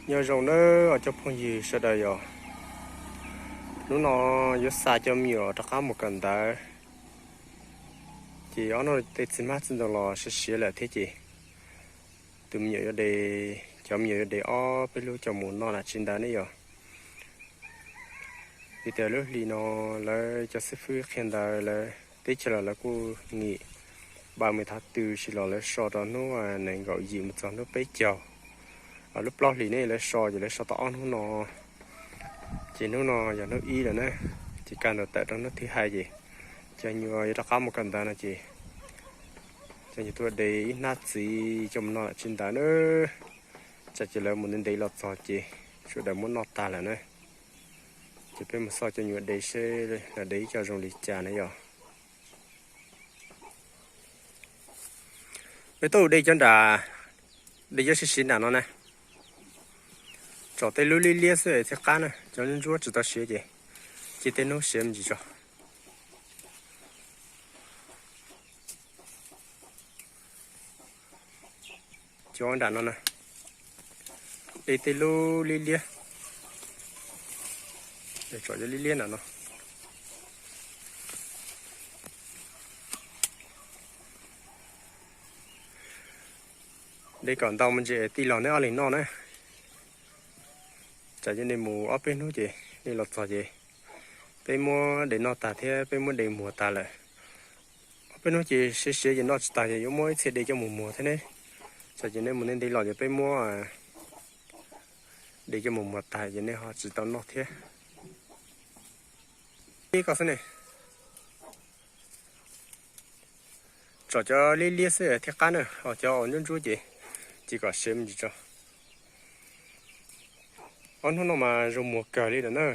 Nyob zoo nawb os cov phooj ywg sawv daws yom. Hnub no yuav xa cov me nyuam rov qab mus kawm ntawv, ces ob hnub no tej txiv hmab txiv ntoo los siav siav lawm thiab ces tus me nyuam yuav de, cov me nyuam yuav de ob peb lub coj mus noj lam tsis ntawd ne yom. Vim tias lub hlis no lawv cov xib fwb qhia ntawv lawv teb chaws los lawv kuj nghỉ ba mươi tháng tư si los lawv so rau hnub nees nkaum yim mus txog hnub peb caug. Lub plaub hlis ne lawv so ces lawv so tau ob hnub no, ces hnub no yog hnub ib lawm na, ces kaj ntug tawm rau hnub thứ hai ces cov me nyuam yuav rov qab mus kawm ntawv no ces cov me nyuam tuaj de ib hnab txiv coj mus noj lam tsis ntawd na. Tsam ces lawv mus ntev ntev los txog ces sawv daws muab noj tag lawm na. Ces peb mus xauj cov me nyuam de seb lawv de ib co zoo li cas na yom. Peb tuaj de cov nram, de cov siav siav nram no na. Tsom tej lub liab liab xwb thiaj qab na, cov ntsuab ntsuab tsis tau siav ces cia tej hnub siav me ntsis tso. Cov nram no na, de tej lub liab liab, tsom cov liab liab nram no. De kom ntau me ntsis tij laug neb ob leeg noj na. Tsam ces nej mus ob peb hnub ces nej los txog ces peb muab de noj tag thiab peb muab de muag tag lawm. Ob peb hnub ces siav siav ces noj tsis tag ces yuav muab ib txhia de coj mus muag thiab ne. Tsam ces nej mus ntev ntev los ces peb muab de coj mus muag tag ces nej ho tsis tau noj thiab. Ib ko xwb ne. Tsom cov liab liab xwb thiaj qab na, ho cov uas ntsuab ntsuab ces cia kom siav me ntsis tso. Ob hnub no mas zoo muag kawg li lawm na.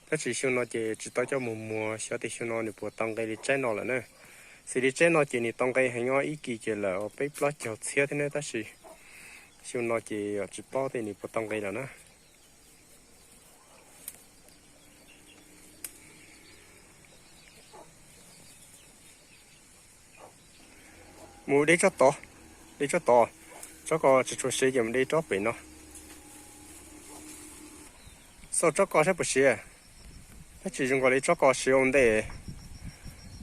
Tab sis xyoo no ces tsis tau coj mus muag, xyov tias xyoo no nws puas tau nqe li tsaib no lawm na. Xws li tsaib no ces nws tau nqe heev os, ib kis ces lawm peb plaub caug txhiab thiab ne, tab sis xyoo no ces tsis paub tias nws puas tau nqe lawm na. Mus de tsob tod, de tsob tod, tsob ko tsis tshua siav ces mus de tsob pem no. Xauj tsob ko saib puas siav, tab sis zoo nkaus li tsob ko siav ua ntej,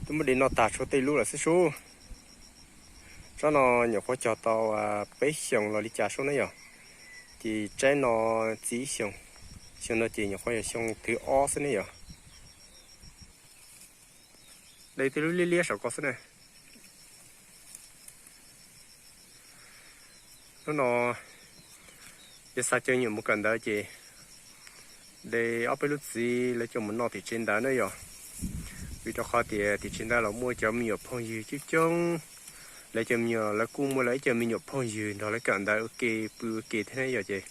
twb muab de noj tag tshuav tej lub lawm xwb sub. Tsob no nyuam qhuav cog tau peb xyoos los li cas sub ne yom, ces tsaib no txij xyoo, xyoo no ces nyuam qhuav yog xyoo thib ob xwb ne yom. De tej lub liab liab saum ko xwb ne. Hnub no yuav xa cov me nyuam mus kawm ntawv ces de ob peb lub txiv lawv coj mus noj tim tsev ntawv na yom. Vim rau qhov tias tim tsev ntawv los muaj cov me nyuam phooj ywg coob coob, lawv cov me nyuam lawv kuj muaj lawv ib co me nyuam phooj ywg nrog lawv kawm ntawv ua ke pw ua ke thiab ne yom, ces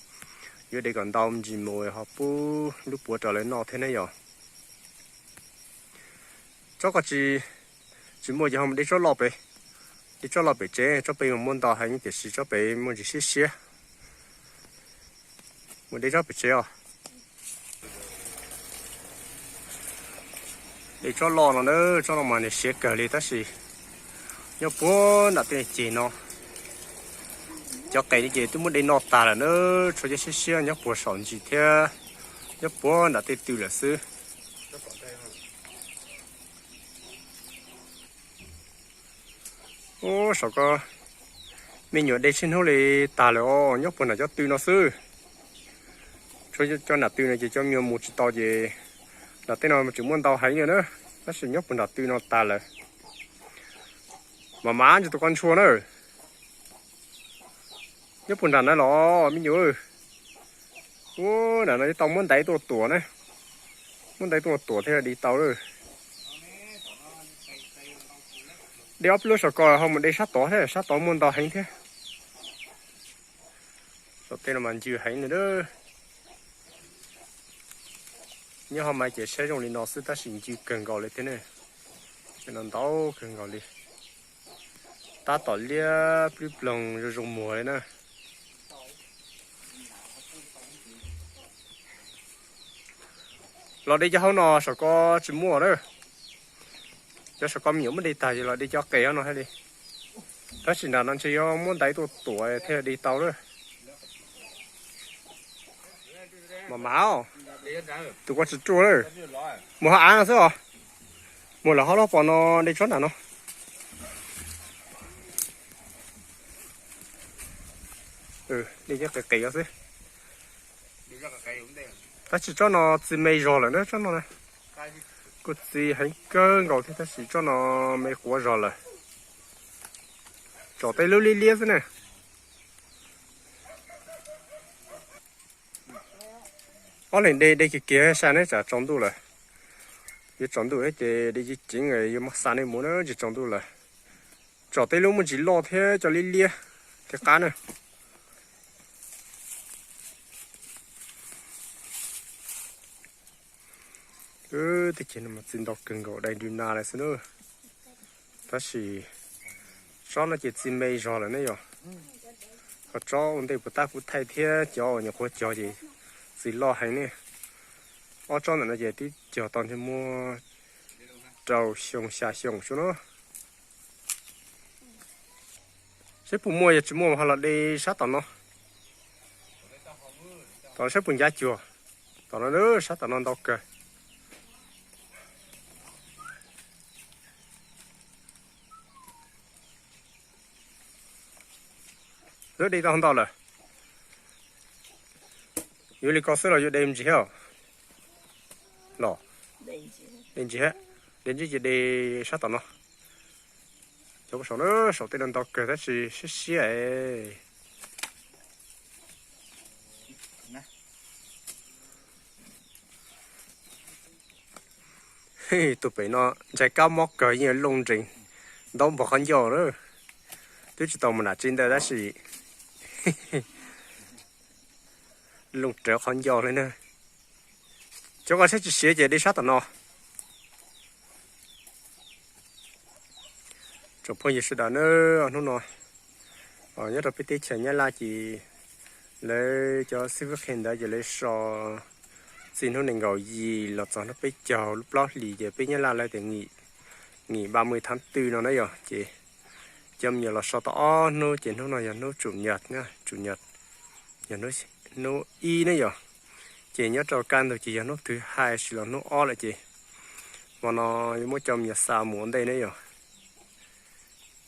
yuav de kom ntau me ntsis mus ho pub lub puav rau lawv noj thiab ne yom. Tsob ko tsis, tsis muaj ces ho mus de tsob loj pem, de tsob loj pem tsev, tsob pem mas muaj ntau heev tiam sis tsob pem muaj ntsis siab siab. Mus de tsob pem tsev os. De tsob loj no na, tsob no mas nws siav kawg li tab sis nyob puag nram tej ceg no. Cov qes li ces twb muab de noj tag lawm na, tshuav cov siab siab nyob puag saum ntsis thiab, nyob puag nram tej tw lawm xwb. Ub, saum ko me nyuam de tshib hnub li tag lawm os, nyob puag nram cov tw no xwb. Tshuav cov nram tw no ces cov me nyuam mus tsis tau ces nram tej no tseem muaj ntau heev li na, tab sis nyob puag nram tw no tag lawm. Mam mam ntsis tus ko ntshua na. Nyob puag nram na los me nyuam. Ub, nram no yuav tau muab ntaiv tuaj tuam na. Muab ntaiv tuaj tuam thiaj di tau lawm. De ob peb lub saum ko ho mus de sab tod thiab, sab tod muaj ntau heev thiab. Saum tej no mas ncw heev li na. Nyob hauv mas ces saib zoo li no xwb tab sis ncw kawg nkaus li thiab ne. No ntau kawg nkaus li. Tab tom liab plib ploog zoo zoo muag li na. Los de cov hauv no saum ko tsis muaj na. Cov saum ko me nyuam muab de tag ces los de cov qes hauv no thiaj li. Tab sis nram no ntshe yuav muab ntaiv tuaj tuam thiaj di tau lawm. Mas, tus kua tsis ruaj lawm. Mus ho av no xwb os. Mus lawm ho loj pom no de tsob nram no. De qis qis xwb. Tab sis tsob no txi me zog lawm na, tsob no na. Kuj txi heev kawg nkaus thiab tab sis tsob no me quav zog lawm. Tsom tej lub liab liab xwb na. Ob leeg de de kiag kiag sai neb tsam tsaus ntuj lawm. Yuav tsaus ntuj ces de ceev ceev yuav muab xa nej mus na, tsis tsaus ntuj lawm. Tsom tej lub muaj ntsis loj thiab cov liab liab thiab qab na. Tej ceg no mas txi ntau kawg nkaus, dai nrws nas lawm xwb na. Tab sis tsob no ces txi me zog lawm ne yom. Ho tsob ua ntej puas tab kuv thaij thiab cov uas nyuam qhuav cog ces txi loj heev ne. Ob tsob ntawm no ces twb cog tau ntshe muaj rau xyoo xya xyoo xwb na. Saib puas muaj, yog tsis muaj ho los de sab tom no. Tom no saib puas ncav cuag. Tom no, sab tom no ntau kawg. Lawv de tau ntau lawm. Yuav li ko xwb los yuav de ntsis thiab los? De ntsis, de ntsis ces de sab tom no. Cov saum na, saum tej no ntau kawg tab sis siab siab. Tus pem no ntshai kab mob kawg, yeej looj nrees ntaub npog qhov ncauj na. Twb tsis tau mus nram tsev ntawd tab sis looj rawv qhov ncauj li na. Cov ko saib tsis siav ces de sab tom no. Tsoom phooj ywg sawv daws na, hnub no nyob rau peb teb chaws Nyab Laj ces lawv cov xib fwb qhia ntawd ces lawv so txij hnub nees nkaum yim los txog hnub peb caug lub plaub hlis ces peb Nyab Laj lawv tias nghỉ ba mươi tháng tư no na yom, ces cov me nyuam los so tau ob hnub ces hnub no yog hnub chủ nhật, chủ nhật yog hnub ib ne yom. Ces nyob rau kaj ntug ces yog hnub thứ hai sis los hnub ob lawm ces hmo no yuav muab cov me nyuam xa mus ua ntej ne yom.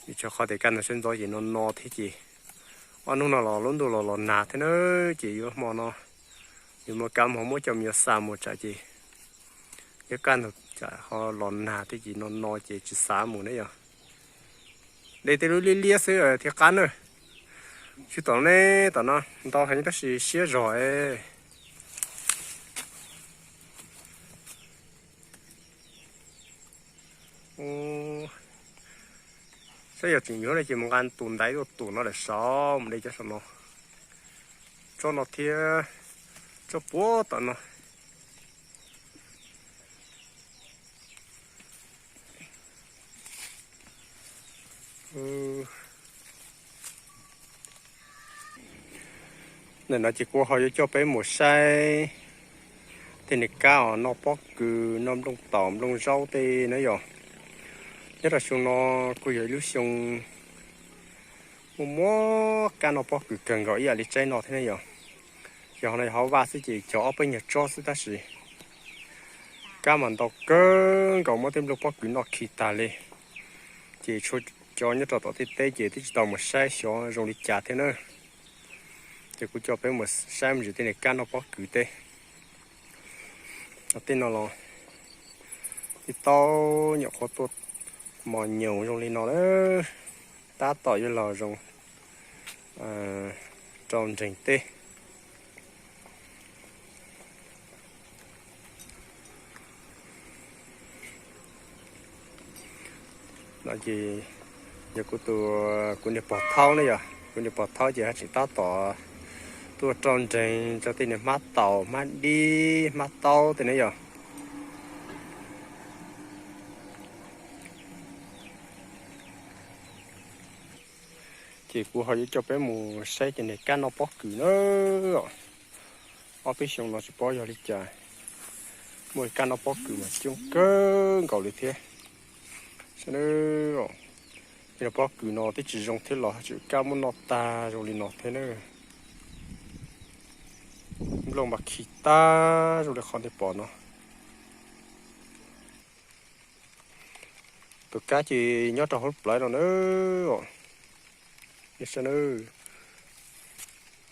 Vim rau qhov tias kaj ntug sawv ntxov ces no no thiab ces ob hnub no los lub ntuj los los nag thiab na, ces yuav hmo no yuav muaj kab ho muab cov me nyuam xa mus tsam ces yog kaj ntug tsam ho los nag thiab ces no no ces tsis xa mus ne yom. De tej lub liab liab xwb thiaj qab na. Tsis tom ne, tom no ntau heev tab sis siab zog. Saib yog tseem yuav no ces mus nqa tus ntaiv tuaj tus no lawm saud mus de cov saum no. Tsob no thiab tsob puag tom no. Ntawm no ces kuv ho yuav coj peb mus saib tej niag kab os noj pob kws noj nplooj taum nplooj zaub tej na yom. Nyob rau xyoo no kuj yog ib lub xyoo muaj muaj kab noj pob kws kawg nkaus ib yam li tsaib no thiab ne yom. Yog no yog hauv vaj xwb ces cog ob peb nyuag tsob xwb tab sis kab mas ntau kawg nkaus muab tej nplooj pob kws noj khi tag li. Ces tshuav cov nyob rau tom tej teb ces twb tsis tau mus saib xyov zoo li cas thiab na. Ces kuv coj peb mus saib me ntsis tej niag kab noj pob kws tej. Tej no los ib tau nyuam qhuav tuaj mos nyoos zoo li no lawm, tab tom yuav los zoo rau nreeg tej. No ces yog kuv tus, kuv niag pog thaub ne yom, kuv niag pog thaub ces haj tseem tab tom tuaj rau nreeg rau tej niag hmab taum hmab dib hmab taub tej ne yom. Ces kuv ho yuav coj peb mus saib cov niag kab noj pob kws na. Ob peb xyoo no tsis paub yog li cas, muaj kab noj pob kws mas coob kawg nkaus li thiab. Saib, cov niag pob kws no twb tsis zoo thiab los haj tseem kab muab noj tag zoo li no thiab na. Nplooj mas khi tag zoo li qhov nej pom no. Tus kab ces nyob rau hauv lub plawv no na.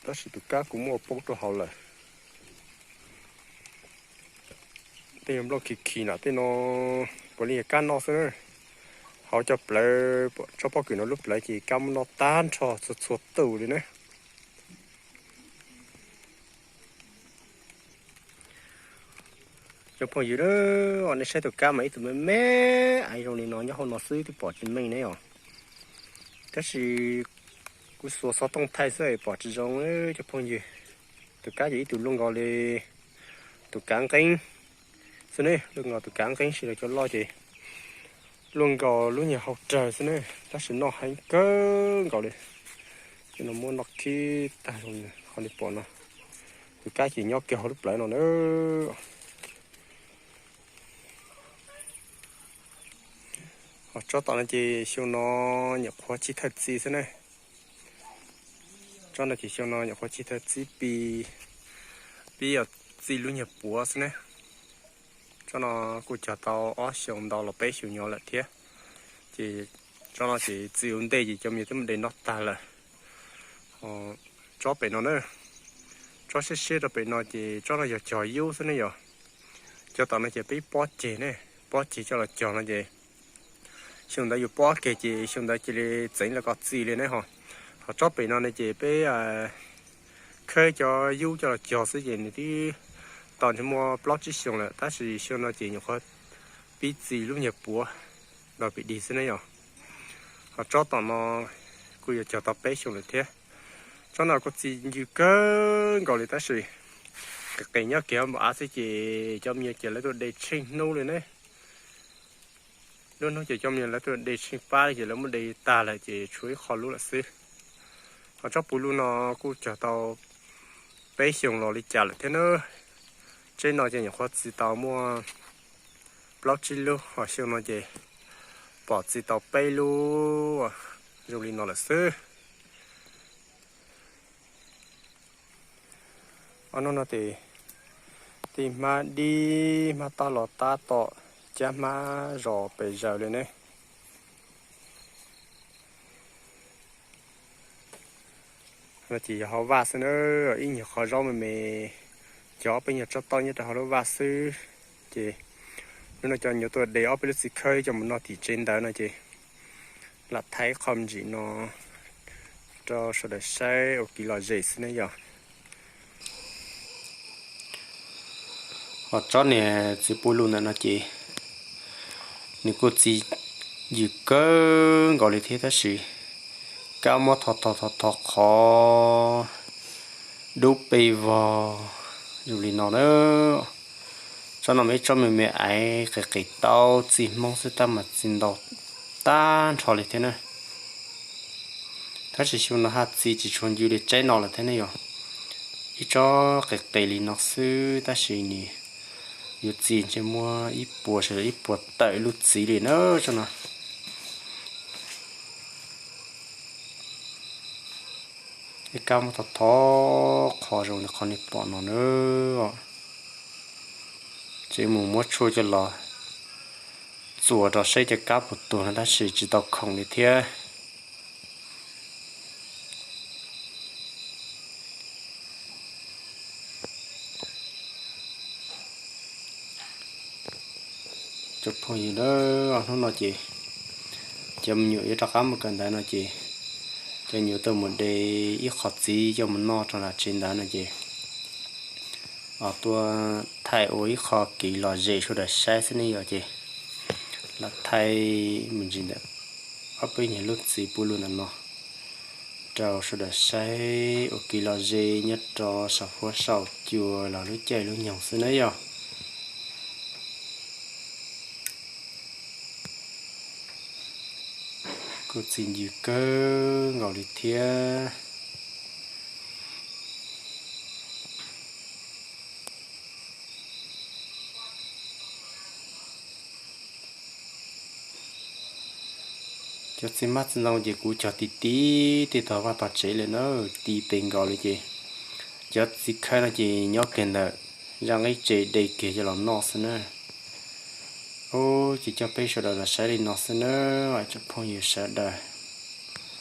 Tab sis tus kab kuv muab poob rau hauv lawm. Tej nplooj khi khi na tej no, puav leej yog kab noj xwb na. Hauv cov plawv, tsob pob kws no lub plawv ces kab muab noj tag nrho txhua txhua tus li na. Cov phooj ywg, nej saib tus kab mas ib tug me me aiv zoo li no nyob hauv no xwb twb pom tsis meej ne os. Tab sis kuv xuas xov tooj thaij xwb pom tsis zoo cov phooj ywg. Tus kab ces ib tug luaj nkaus li tus kav nqeeb xwb ne, luaj nkaus tus kav nqeeb, sib los cov loj ces luaj nkaus lub nyuag hau rawg xwb ne, tab sis noj heev kawg nkaus li. Ces no muab noj khib tag zoo qhov nej pom no. Tus kab ces nyob kiag hauv lub plawv no na. Ho tsob tom no ces xyoo no nyuam qhuav txi thawj txi xwb ne. Tsob no ces xyoo no nyuam qhuav txi thawj txi pib, pib yog txi lub nyuag puav xwb ne. Tsob no kuj cog tau ob xyoos ntau los peb xyoos nyob lawm thiab. Ces tsob no ces txi ua ntej ces cov me nyuam twb muab de noj tag lawm. Tsob pem no na, tsob siab siab rau pem no ces tsob no yog cog yub xwb ne yog. Cov tom no ces peb pob ceg ne, pob ceg coj los cog no ces xyoo ntawd yus pob kiag ces xyoo ntawd cia li txeev los kom txi li ne ho. Ho tsob pem no ne ces peb khawb cov yub coj los cog xwb ces nws twb tau ntshe muaj plaub tsib xyoos lawm, tab sis xyoo no ces nyuam qhuav pib txi lub nyuag puav nkaus pem dig xwb ne yog. Ho tsob tom no kuj yuav cog tau peb xyoos lawm thiab. Tsob no kuj txi ncw kawg nkaus li tab sis qis qis nyob kiag npaum av xwb ces cov me nyuam ces lawv tuaj de tsheej hnub li ne. Lub hnub ces cov me nyuam lawv tuaj de tsheej pab li ces lawv muab de tag lawm ces tshuav ib qho lub lawm xwb. Ho tsob puv lub no kuj cog tau peb xyoos los li cas lawm thiab na. Tsob no ces nyuam qhuav txi tau muaj plaub tsib lub, ho xyoo no ces pom txi tau peb lub zoo li no lawm xwb. Ob hnub no ces tej hmab dib hmab tab los tab tom cab hmab zos pes zaws li ne. No ces yog hauv vaj xwb na, ib nyuag qhov zaub me me, cov ob peb nyuag tsob toj nyob rau hauv lub vaj xwb. Ces hnub no cov nyuam tuaj de ob peb lub txiv khawb coj mus noj tim tsev ntawd no ces lam thaij ib qho me ntsis no rau sawv daws saib ua kev lom zem xwb ne yog. Ho tsob niag txiv pua lug ntawm no ces nws kuj txi ywm kawg nkaus li thiab tab sis kab muab tho tho tho tho qhov dub pes vog zoo li no na. Tsob no mas ib tsob me me aiv qis qis tau txi Hmoob xwb tab mas txi ntau tag nrho li thiab na. Tab sis xyoo no haj txi tsis tshua ncw li tsob no lawm thiab ne yog. Ib tsob qis qis li no xwb tab sis nws yuav txi ntshe muaj ib puas sawv daws ib puas tawm lub txiv li na tsob no. Ib kab muab tho tho qhov zoo li qhov nej pom no na. Ces mus muab tshuaj coj los txuas rau saib cov kab puas tuag no tab sis tsis tau khoom li thiab. Cov phooj ywg, hnub no ces cov me nyuam yuav rov qab mus kawm ntawv no ces cov nyuam tuaj mus de ib qho txiv coj mus noj rau nram tsev ntawd no ces tuaj thaij ua ib qho kev lom zem sawv daws saib xwb ne yog. Ces lam thaij me ntsis ntawm ob peb nyuag lub txiv pua lug ntawm no rau sawv daws saib ua kev lom zem nyob rau saum huab saum cua los lub caij lub nyoog xwb na yog. Kuj txi ncw kawg nkaus li thiab. Cov txiv hmab txiv ntoo ces kuv cog ti ti tej tog vaj tog tsev li na, ti pes nkaus li ces Cov txiv khawb no ces nyob kiag ntawm zaj nqi tsev de kiag coj los noj xwb na. Ces coj peb sawv daws los saib li no xwb na, tsoom phooj ywg sawv daws.